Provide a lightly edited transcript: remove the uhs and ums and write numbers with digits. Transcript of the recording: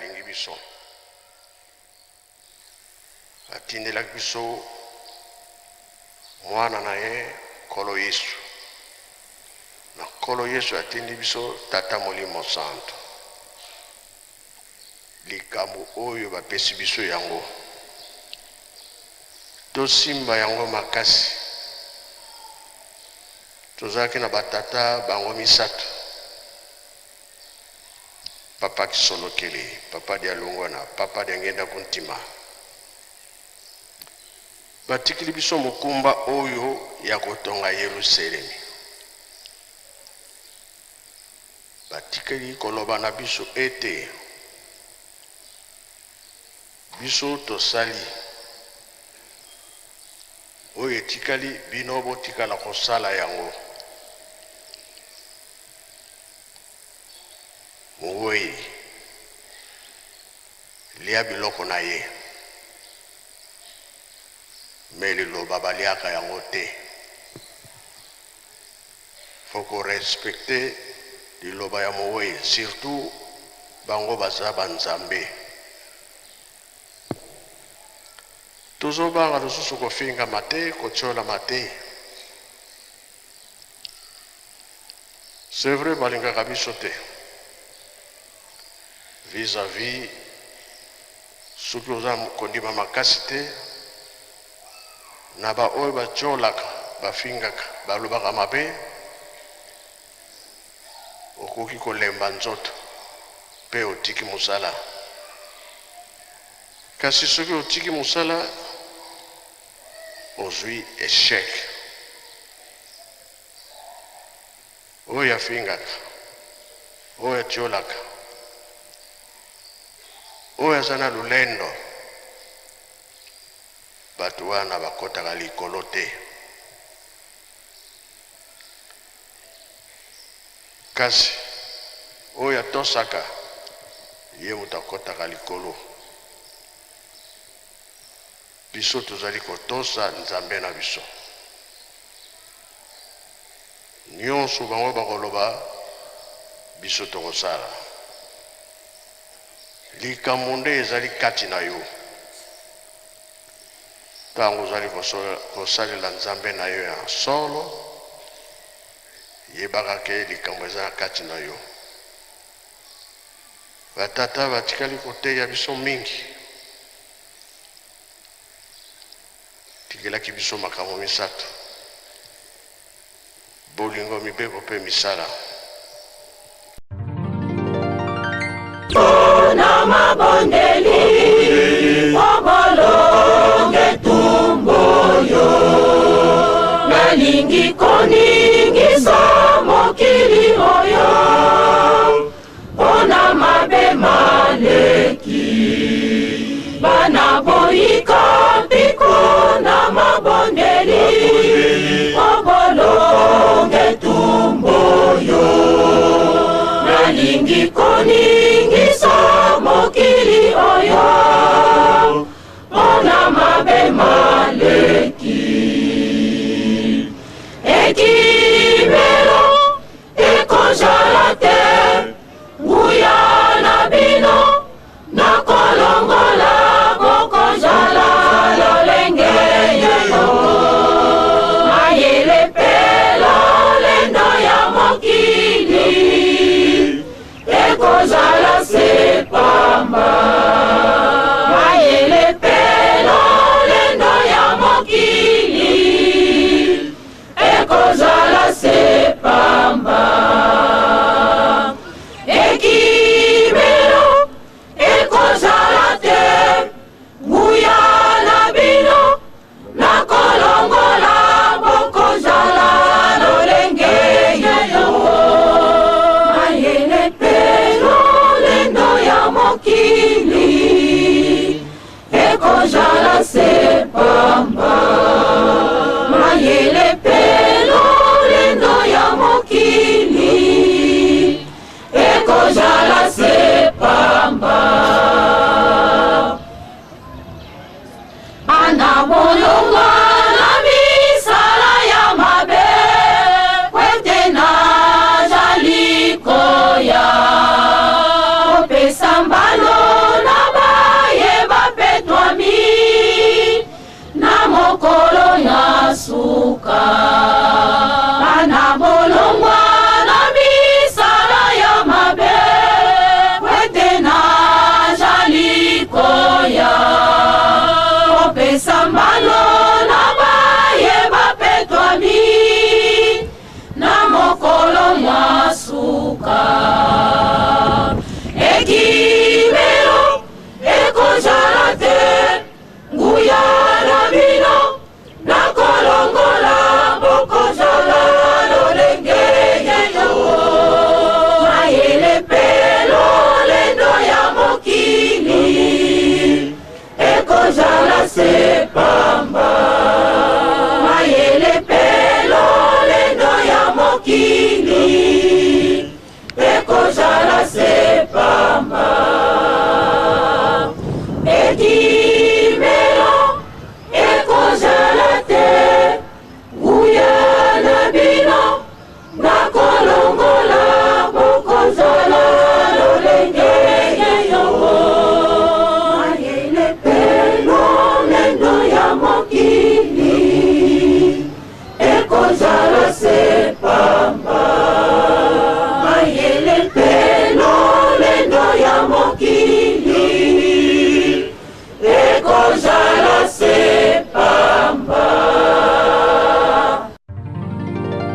alingi biso. Atindelaki biso Mwana na ye, Nkolo Yesu. Na Nkolo Yesu atindi biso Tata Molimo Santu. Likambo oyo bapesi biso yango, tosimba yango makasi. Tozalaki na batata bango misato, Papa Kisolokele, Papa Dialungwana, Papa Diangienda Kuntima. Batikeli biso mokumba oyo ya kotonga Yelusalemi. Batikeli koloba na biso ete, Biso tosali, oyo etikali bino botikala kosala yango. Mowei, lia biloko na ye, mais liloba baliaka yango te. Faut ko respecter liloba ya moweyi surtout bango baza ba nzambe. Tozo banga lisusu kofingama te, kotiolama te. C'est vrai balingaka biso te vis à vis soki oza kondima makasi te Na ba oyo ba tiolaka, ba fingaka, ba lobaka mabe, okoki kolemba nzoto pe otiki mosala. Kasi soki otiki mosala, ozui echec. Oyo afingaka, oyo atiolaka, oyo aza na lolendo, Batu wana bakotaka likolo te. Kasi oyo atosaka, ye moto akotaka likolo. Biso tozali kotosa Nzambe na biso. Nionso bango bakoloba, biso tokosala. Likambo nde ezali kati na yo. Ntango ozali kosalela Nzambe na yo ya solo, yebaka ke likambo eza na kati na yo. Batata batikali koteya biso mingi, tikelaki biso makambo misato. Bolingo, mibeko mpe misala. Na mabondeli po bolonge etumbu oyo nalingi koningisa mokili oyo mpo na mabe maleki bana boyika mpiko na mabondeli mpo bolonga etumbu oyo nalingi koningisa mokili oyo.